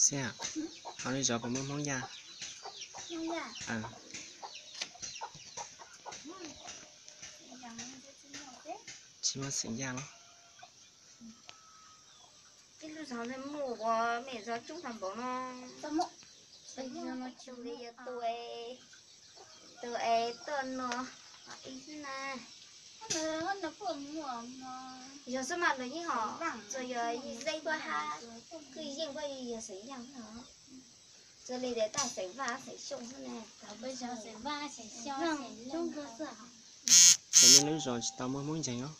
Xiab, hauv nej zos puas muaj Hmoob Yaj? Tsis muaj xeem Yaj los? Ib lub zos muaj ua mej zos coob tag npaum no. Tus es tuaj no ib xwb na. Yog xwb mas luag yeej hom txog yog Yeej Zeeb Vaj hab Kwj Yeej Vaj, yog xeem Yaj no. Txog li tes tab xeem Vaj xeem Xyooj xwb na. Ces nej lub zos tsis tau muaj Hmoob ntseeg os?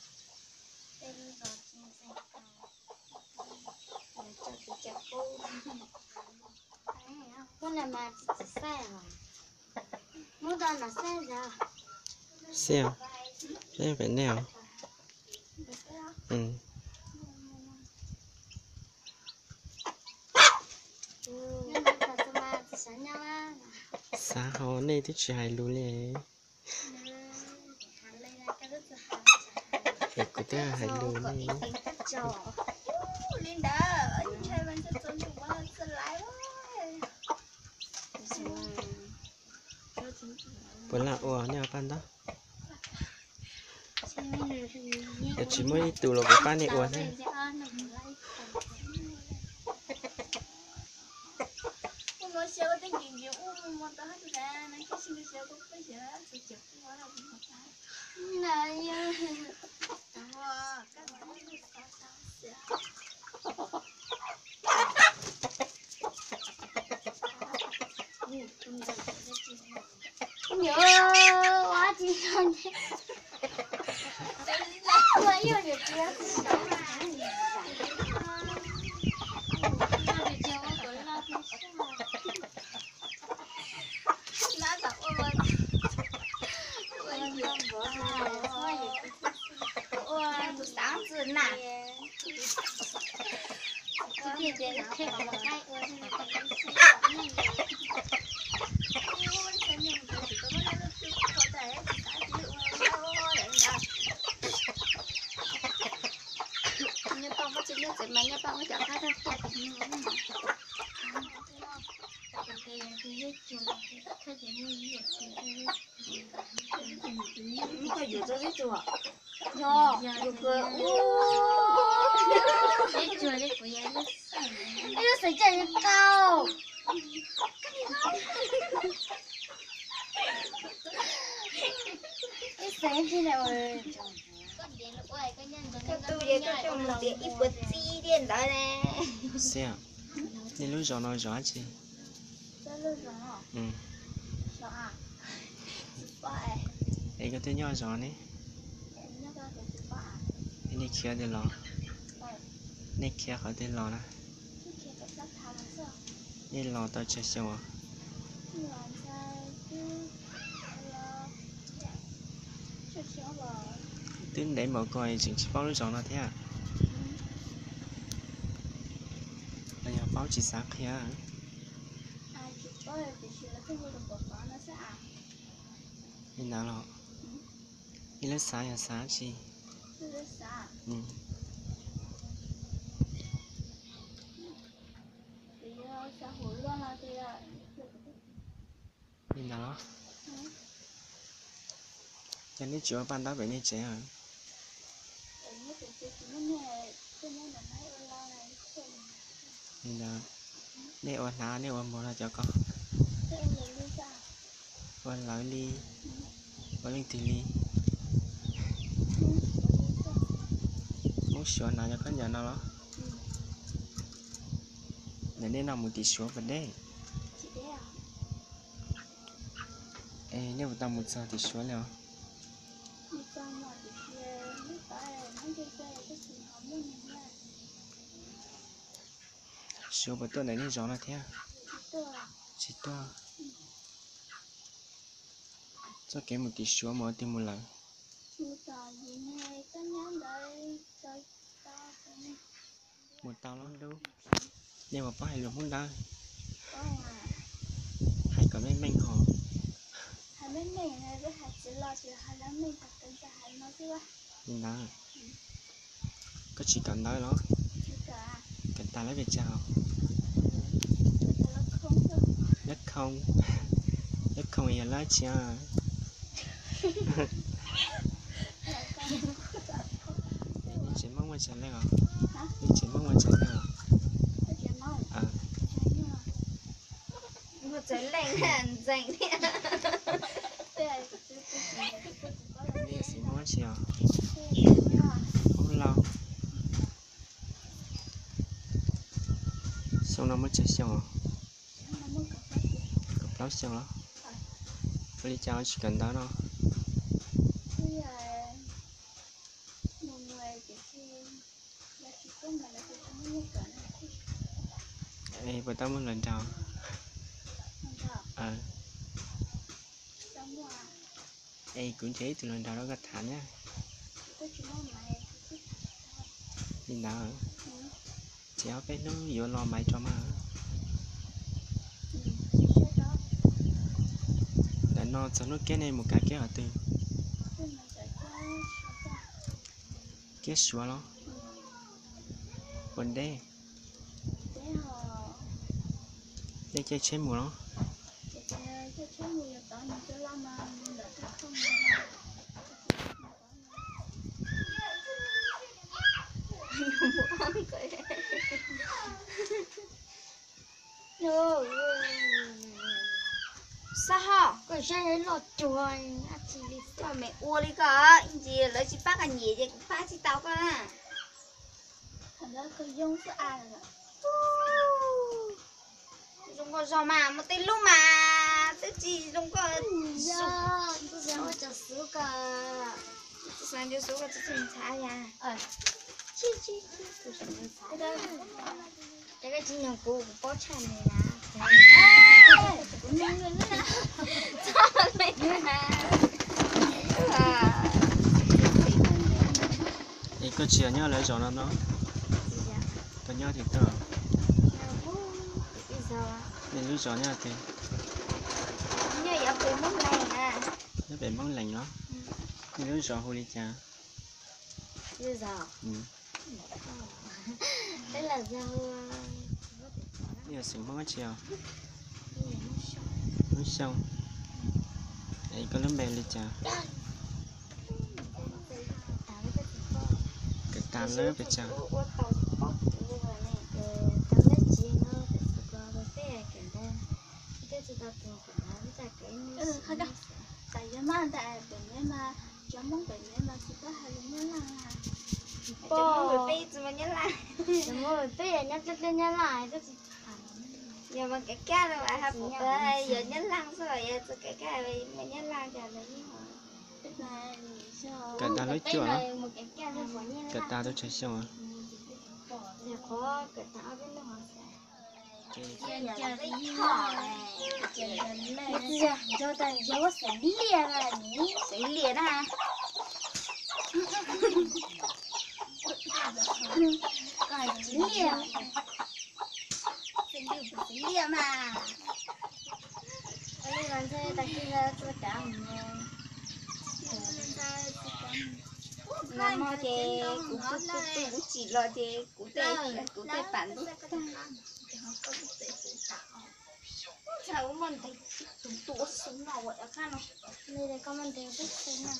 Xiab, peb pem nej os. Xav hauv nej twb tsis hais lus li. Es kuv twb hais lus li. Puas laj ua nej ua paj ntaub? Yog tsis muaj ib tug los kuv pab nej ua thiab. Ua tus xaav ntxwg na. Nyob paj muab tsis nyob txawm mas nyob paj muab cov qab tag tag. Koj yuav tau zeb tsuag? Yog, yuav kawg. Zeb tsuag li kuv yog ib lub xeem, ib lub xeem caj li qau. Ib xeem ntsis na. Koj tu ces koj coj mus tiav ib puas txib thiab ntawd ne. Xiab, nej lub zos no zos dab tsi? Es koj twb nyob zos ne? Es nej khiav tias los? Nej khiav qhov twg los na? Nej los tau tsawg xyoo os? Twb ntev npaum ko tseem tsis paub lub zos no thiab? Los yog paub tsis xav qhia? Li ntawd los? Nej lub xav yog xav dab tsi? Li ntawd los? Ces nej tsis ua paj ntaub pem nej tsev? Li ntawd, nej ua hnav nej ua npua no cov ko? Ua lawv li? Ua leej twg li? Hmoob Suav hnav cov khaub ncaws no los? Ntawm nej no mus tim Suav puas deb? Es nej puas tau mus txog tim Suav li os? Suav puas tuaj ntawm nej zos no thiab? Tsis tuaj. Txoj kev mus tim Suav mus ua twg mus lawm? Mus tau los? Nej puas paub hais lus Hmoob Dawb? Hais kom meej meej hos. Li ntawd. Koj tsis kawm ntawv los? Kawm tas lawv pes tsawg? Lab khoo, lab khoo yog lab tsi? Nej tsev Hmoob muaj tsawg leej os? Nej tsev Hmoob muaj tsawg leej os? Muaj tsawg leej ntxeev thiab. Nej yog xeem Hmoob dab tsi os? Hmoob Lauj. Xyoo no muaj tsawg xyoo os? Kaum plaub xyoo los? Ua li cas tsis kawm ntawv no? Es puas tau muaj hluas nraug? Es kuv nrhiav ib tug hluas nraug rau koj tham na. Li ntawd, ces ob peb hnub yuav los mas rau mas. Ntawm no txog Hnub Keb nej mus kav kiab qhov twg? Kiab Suav los? Puas deb? Nej caij tsheb mus los? Xab Hawj, koj saib loj cuag dab tsi li. Koj me ua li koj, ib ntsis lawv tsis pab koj nyiam ces kuv pab tsis tau koj na. Zoo nkauj zog mas muaj tej lub mas twb tsis zoo nkauj. Ua tsaug xwb koj. Xav ncu xwb koj tsis txhob ntxhab ya. Ces koj tsis nug kuv, kuv paub tshaj nws na. Es koj tsis yog nyob lawv zos no no? Koj nyob tim toj? Nej lub zos nyob twg? Nyob pem Moob Lees los? Nej lub zos hu li cas? Nej yog xeem Hmoob dab tsi os? Hmoob Xyooj. Es koj lub npe li cas? Kawm tas lawv pes tsawg? Peb nyob dlej dlej Nyab Laj, yog mas kev kaj los hais yog Nyab Laj xwb, yog txoj kev kaj mas Nyab Laj cas los yeej. Kawm tas lub cuaj los? Kawm tas tau tsawg xyoo? Xeem Liaj na. Koj hais Txiv Liaj, Txiv Liaj mas. Ua li mas ntshe tag kis txog kav mus. Nag hmo ces kuv, kuv tsim los ces kuv tej, kuv tej pam ntuj tag. Ua muaj ntev tus tua xu no ua qab no. Li koj muaj ntev tus xu no.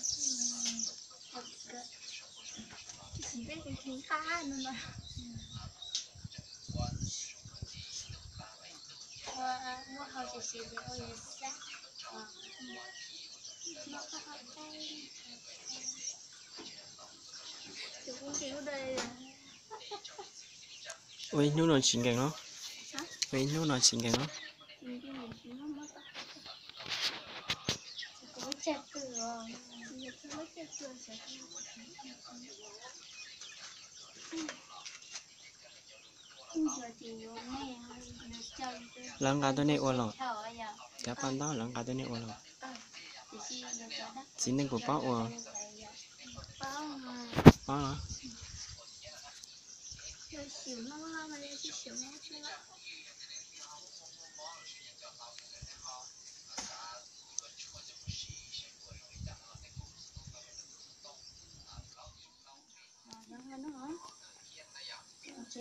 Muaj hau ces ces ua yog xab. Ua ib hnub no tsis nkees los? Ua ib hnub no tsis nkees los? Lawv nqa tuaj nej ua los? Cov paj ntaub lawv nqa tuaj nej ua los? Txiv neej puas paub ua? Paub los?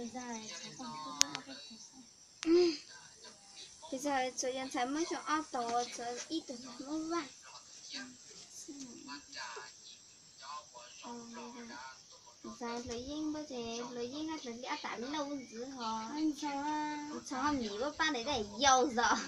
Piv txwv txawm yog ntxhais muab xyoo ob tau, txawm ib tug muab vaj. Ntxhais hluas yeeb npab ces hluas yeeb hab hluas liab ob tam lub ntxwv ho. Ntxhais ho miv ua pab daim dej yau zom.